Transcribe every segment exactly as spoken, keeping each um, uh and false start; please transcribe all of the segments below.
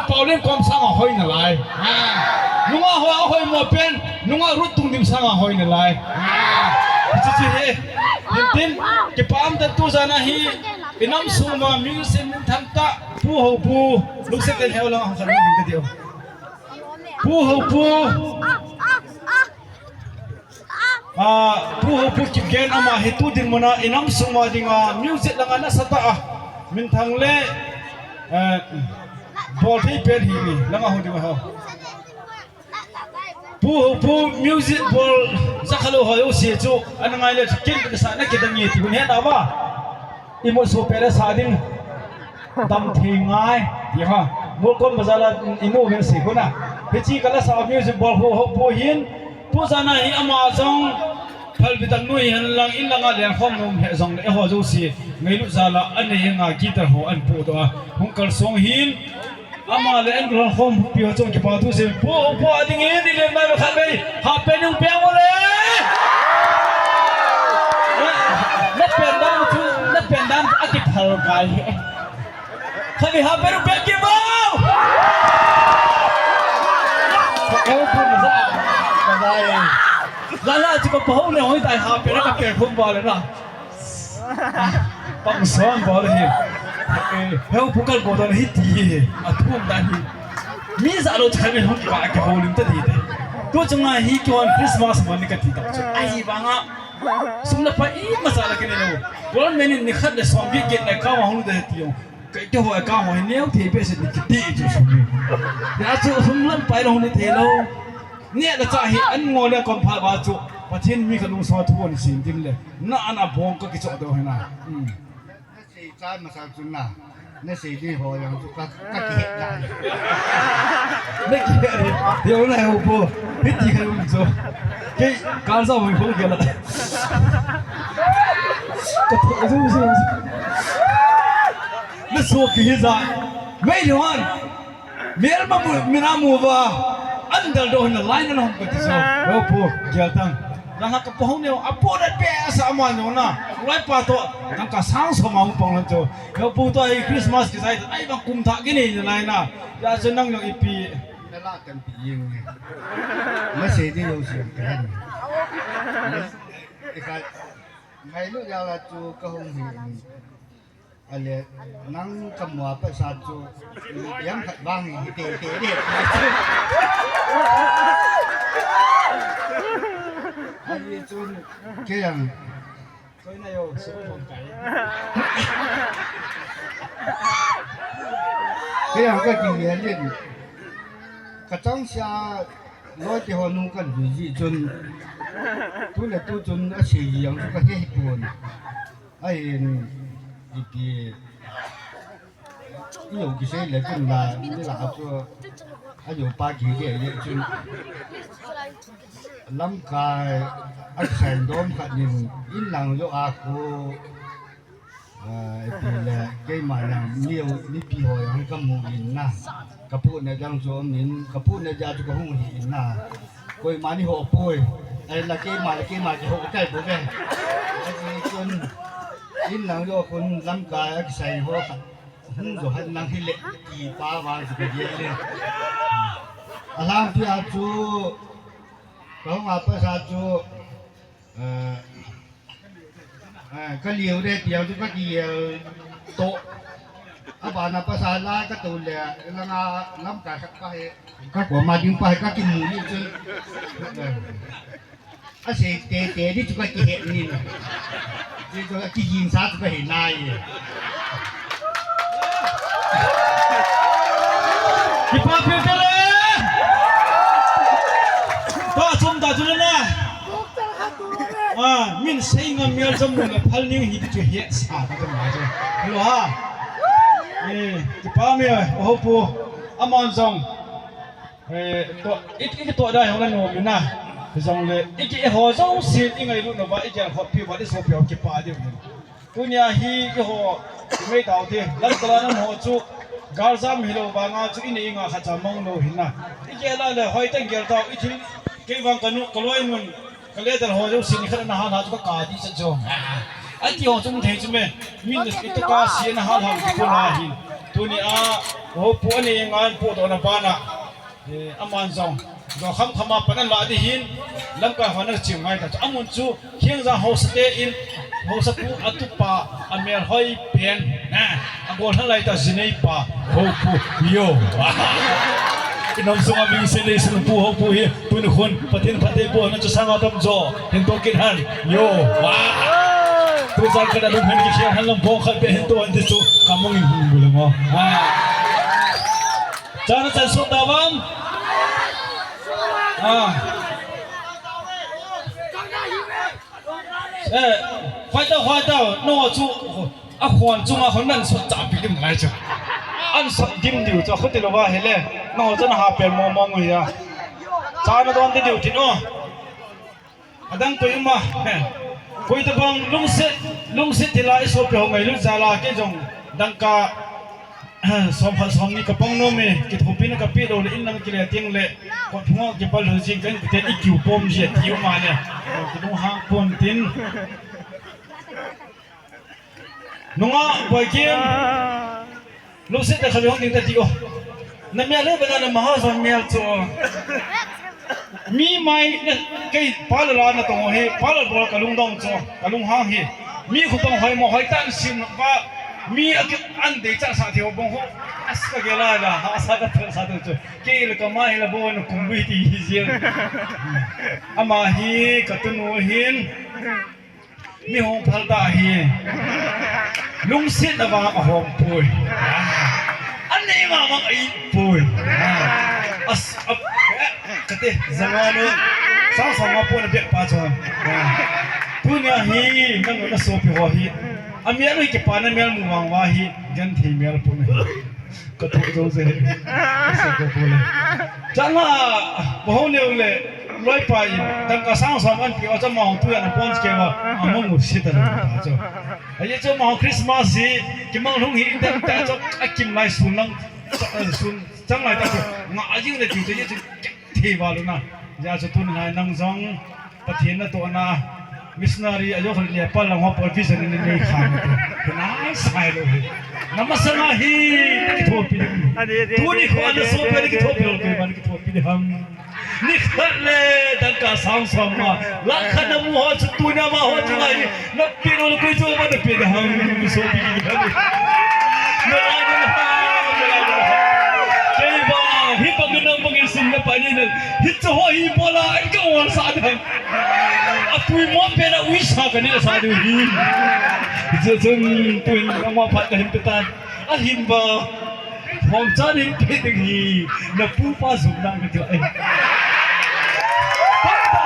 Paulin kom sanga hoi nalai. Nunga ho a hoi mo pen, nunga Ruth Tungdim sanga hoi nalai. Hiche chu hi. Hintin, kipah tah in tujana hi, inam sunga music minthang tah, Pu Houpu, lungset in heu lang hung khan ding ka diu. Pu Houpu. Ah, Pu Houpu Kipgen ama hi tu dinmun a inam sunga dinga music langa nasatah a minthang le, eh, bol thei pen hi mi langa hung ding ho. Pu Houpu music bol jakha lou ho jouse chu ana ngai le chu kin kasa na kidang e ti hun he na ba. Imu su pele sa ding. Dam thei ngai. Ti ha. Molkom bazar la imu ven si kuna. Hiche kala sa music bol ho Houpu hin. Tujana hi ama jong. Phalbi tak nu hi hen lang in langa leng khom nom he jong le ho jouse. Ngailut jal a anei nga guitar ho an pu to a. Hung kal song hin. Ama le an leng khom pi ho jong kipa thu se. Pu, pu a ding in i le mai khat vei. Ha pe nung pe mo le. Na pen dan chu, na pen dan a kiphal kai. Khavi ha peru pe ki vau. Ka keu phun sa. Ka dai. La la chu ka pahou ne hoi tai ha peru ka pe phun ba le na. Pang son ba le hi. Eh, heu pu kal ko dan hi ti hi. A thum dan hi. Mi za lo cha me hung ba ke ho lim ta ti te. Tu chunga hi ki hon Christmas man ni ka ti ta chu. Ai ba nga. Sum la pa i ma sa la ke ne lo. Bol me ni ni khat le som bi ke ne ka ma hung de ti yo. Kei te ho ka ho hi neo thei behseh ni kiti chu sum ni. Ya chu sum lam pai lou ni thei lou. Ni la cha hi an ngo le kon pha ba chu. Pathen mi ka lung so thu an sin din le. Na ana bong ka ki cho do hi na. Hmm. Na sei cha ma sa chu na. Na sei ni ho yang chu ka, ka ki het na. Na ki het ni. Yo na ho po. Hiti ka lung so. Kei ka sa mo ko ke la. Ka tho so so. Na so ki hi za. Mei le wan. Mel ma mu, mina mu va. An dal do na lai na hom ka ti so. Lo pu, gel tang. Na ha ka po hong ne, a po da pe sa ma no na. Lai pa to, nang ka sang so ma hong pong lan to. Lo pu to ai Christmas ki sai, ai ba kum tha ki ni ni lai na. Ya so nang no ipi. Na la kan pi ying. Ma se di lo si kan. Ikai. Ngailut jal a chu ka hung hi. Ale, nang ka mu a pasa chu, yang khat vang hi te te de. Ai chun, kei yang. Koi na yo, su ko kai. Kei yang ka ki ye le. Ka chang sia, loi te ho nu kan ju ji chun. Tu le tu chun a si yang ka he pon. Ahin, ipi, i jong kisei le chun la, ni la chu, a jong pa ki ke ye chun. Lamkai, a kisai dom khat nin, in lang jo a khu, ah, ipi le, keima lang, ni, ni pi ho yang ka mu in na. Ka pu na jang chu um in, ka pu na ja chu ka hung hi in na. Koima ni ho poi. Ai la keima, la keima ki ho kai bo ve. Ai chun, in lang jo khun lamkai a kisai ho khat. Hung jo han lang hi le ki pa wa chu ka ye le. A lang pi a chu, ka hung a pa sa chu, eh, Eh, ka liu de tiang chu ka ki, eh, to. A bana pasa la ka to le, langa lamkai khat pa he. Ka ko ma ding pa he ka ki mu ni chu. Eh. A se te te ni chu ka ki he ni. Ni chu ka ki yin sa chu ka he nai. Kipa pe pe le. Pa chom ta chu le na. Ah, min sei ngam mial jom mun a phal ning hi ti chu hiat sa ka ma chu. Hello ha. Eh, kipa me, o ho pu. Aman jong. Eh, to, i, i to dai ho la no mi na. Jong le, i ki ho jong si i ngailut no ba, i ki ho pi ba, i so pi ho kipa de. Tunia hi i ho, i mei tau te, lam tala nam ho chu, gal jam hi lo vanga chu i nei nga kha cha mong lo hin na. I gel a le hoi teng gel tau, i thil, kei vang ka nu, ka loi nun, ka le dal ho lo sin khat na ha na chu ka ka di cha jo. A ti ho chu thei chu me, min i to ka si na ha ha ki ko na hin. Tuni a, hopu ani ngan pu dona bana. Eh, aman jong. Jo kham khama panan la di hin. Lamkai hona chim ngai ta. Amun chu, khiang jang hosa te in. Hosa pu atupa, amel hoi pen. Na, agol halai ta jinei pa. Hopu, yo. Inam sunga ming se nei sun pu hopu hi. Tuni khun, Pathen phatthei bohna chu sang atam jo, hin to kin han, yo, wa. Tu jan kana lung hin kishian han lam bong khat be hin to han ti chu, kamung in hung bule mo. Ah. Chana chan sot da bang. Ah. Eh, khoi ta, khoi ta, no chu, a khon chunga khon nan sot cha pi lim lai chu. An sot dim diu chu, khuti lo va hele, no chu na ha pel mo mo ngui ya. Chana don ti diu tin o. Adang koi uma. Koi ta bang lungset, lungset ti la iso pe ho ngai lu cha la ke jong dangka som khat som ni ka pang nom e, kithopina ka pe lo le in lang kile tiang le, kot phunga kipal ho jing kan kite i kiu pom je ti uma le. Kidung hang pon tin. Nunga, Boikim. Lungset le khavi hong ding ta ti o. Na mial le bana na maha zon mial chu. Mi mai na kei pala la na tong hi, pala bol ka lungdong chu, ka lunghang hi. Mi khu tong hoi mo hoi tan sim ba. Mi a ki an dei cha sa thei bong ho. As ka gela la, ha sa ka thel sa tu chu. Kei le ka mai la bo na kum bui ti hi jia. Ama hi ka tunu hin. Mi hong phal ta hi. Lungset na vang a hong pui. An nei ma vang ai pui. As, ap, kate, zangano. Sang sang ma pui na bek pa chon. Tunia hi, nang na so pi ho hi. A mial ui ke pa na mial mu vang va hi. Gan thei mial pu na hi. Ka tho jo se. Ka se ko ko le. Changa, ba ho neu le, loi pa in, dangka sang som an pi o chama hong tu ya na pon ke wa, a mo ngu si ta lo ta cho. A ye cho ma Christmas hi, ki mang lung hi in ta ta cho, a kim lai sun lang, sun chang lai ta cho, nga a jing le ti cho ye cho, thei va lo na. Ya cho tun lai nang jong, Pathen natohna, missionary, ajo khol Nepal lang ho pol vision in nei khan tu. Nai sai lo hi. Namasanga hi, kithopi. Tuni kho ana so pe kithopi lo ke man kithopi de ham. Ni khat le, dangka sang som ma. Lakh khat na mu ho chu tuni ma ho chu ngai. Na pi lo koi chu ma na pi de ham. So pi de ham. Na ai na ha, na ai na ha. Kei ba, hi pa min nang bangin sim na pa ni na. Hi chu ho hi bola, ai ka wan sa de ham. A pui mo pe na ui sa ka ni la sa du hi. Je jun pui na ma phat ka hin pe tan. A hin ba. Hom chan hin pe ding hi. Na pu pa zum na ka jo ai. Tam ta,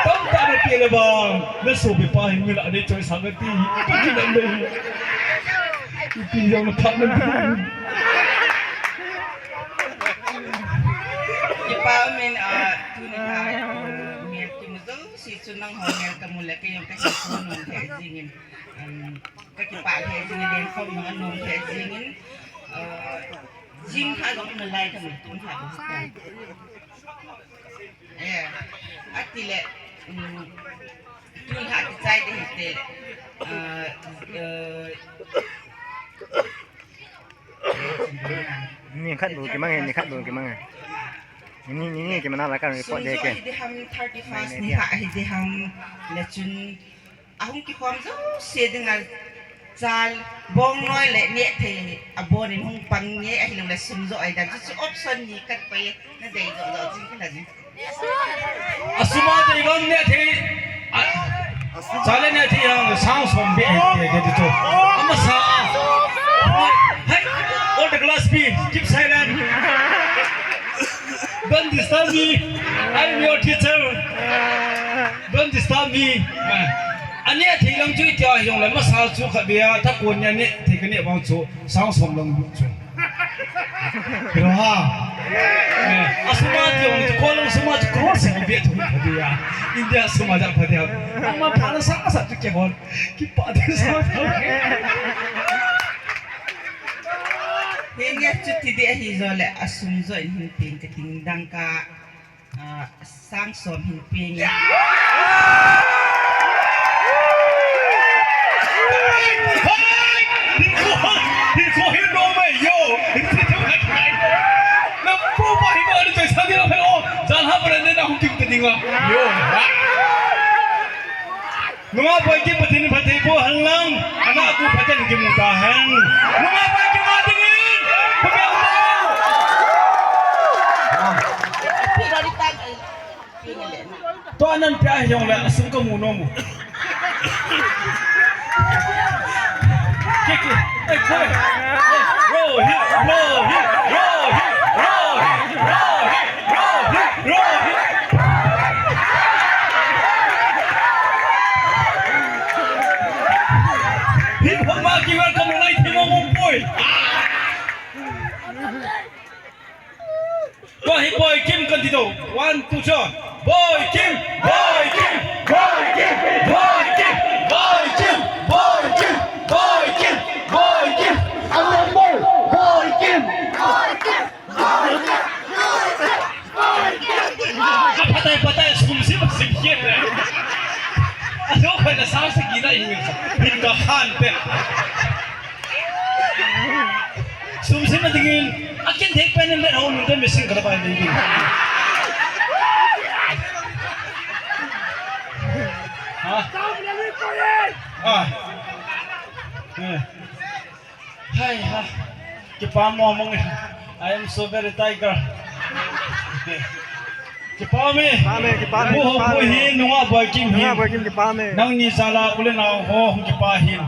tam ta na pe le ba. Na so pe pa hin mi la ne choi sa ka ti hi. Ka ki na le. Ipi jong na phat na. Kipa min, ah, tuni ha, ah, mi kimu jong si chu nang ho nel kamu le kei jong kakipa nom thei jingin, um, kakipa thei jingin, lenkhom nang nom thei jingin, uh, jing ha jong nalai kamu tun ha jong. Eh, ati le, um, tun ha kichai de hite le, uh, uh, Ni khat bu kimang e, ni khat bu kimang e. Ni, ni, ni kimang na la kan report de ke. Hi de ham thirty-first ni ha hi de ham le chun ahung kikhom jouse dinga chal bong noi le neh thei abon in hung pang nge ahilou le sum jo ai dan chu option ni kat pai na dei jo jo jing kala ni. Asuma dei bang neh thei. A, chale neh thei hang sang som be he te ke tu. Amasa. Hey, all the class please, keep silent. Don't disturb me. I'm your teacher. Don't disturb me. Aneh thei lang chu itia jong le masa chu kha bia ta kon nia neh thei ka neh bang chu sang som lang chu. Roha. Eh, asuma ti ong ti ko lang suma ti ko se ko bia tu ka dia. India suma ja pa dia. Ama pa na sa sa tu ke hon. Ki pa de sa. Henge chu ti de hi jo le asum jo in hin ping ka ting dang ka. Ah, sang som hin ping e. Hei! Hei! Hei! Hei! Hei! Hei! Hei! Hei! Hei! Thang ding a phe o, jan ha pura ne na hung ting te ding a. Yo, ha. Nunga Boikim Pathen in phatthei boh hen lang, ana ku phaten kimu tahen. Nunga Boikim a dingin, pha beu ta. Tua nan pia hiong le, asung kamu nom u. Kiki, eh, koi. Eh, Rohit, Rohit, Rohit, Rohit, Rohit, Rohit, Rohit. Hip hop ma ki welcome lai thimo mo boy. Tua hi Boikim kan ti to. One, two, three. Boikim, Boikim, Boikim, Boikim, Boikim, Boikim, Boikim, Boikim. Anang Boi, Boikim. Ka patai patai sum sim sim hian. Alo kha na sa sa gila hi. Hin ka han te. Sum sim a dingin, a kin thek pen in let ho nun te missing kala bai ding. Ha? Ah. Eh. Hai ha. Kipa mo mong. I am so very tiger. Kipa me. Kipa me, kipa me, Pu Hongpu kipa me. Hin, nunga Boikim hin. Nunga Boikim kipa me. Nangni jal a u le nao ho hung kipa hin.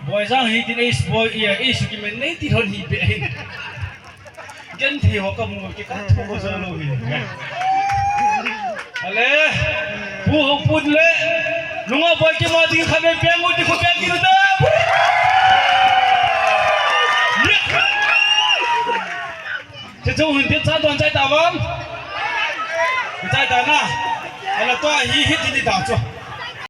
Boijang hi tin ace boy, eh, ace kimen nei ti lhon hi pe hin. Genthei ho kamu kikah thu ko jo lou hi. Ale, Pu Hongpu le, nunga Boikim a ding khatvei peng u ti khu peng kit u te. Che chu hin tin cha don chai ta vang. Chai ta na. Ala tua hi hi ti ni ta chu.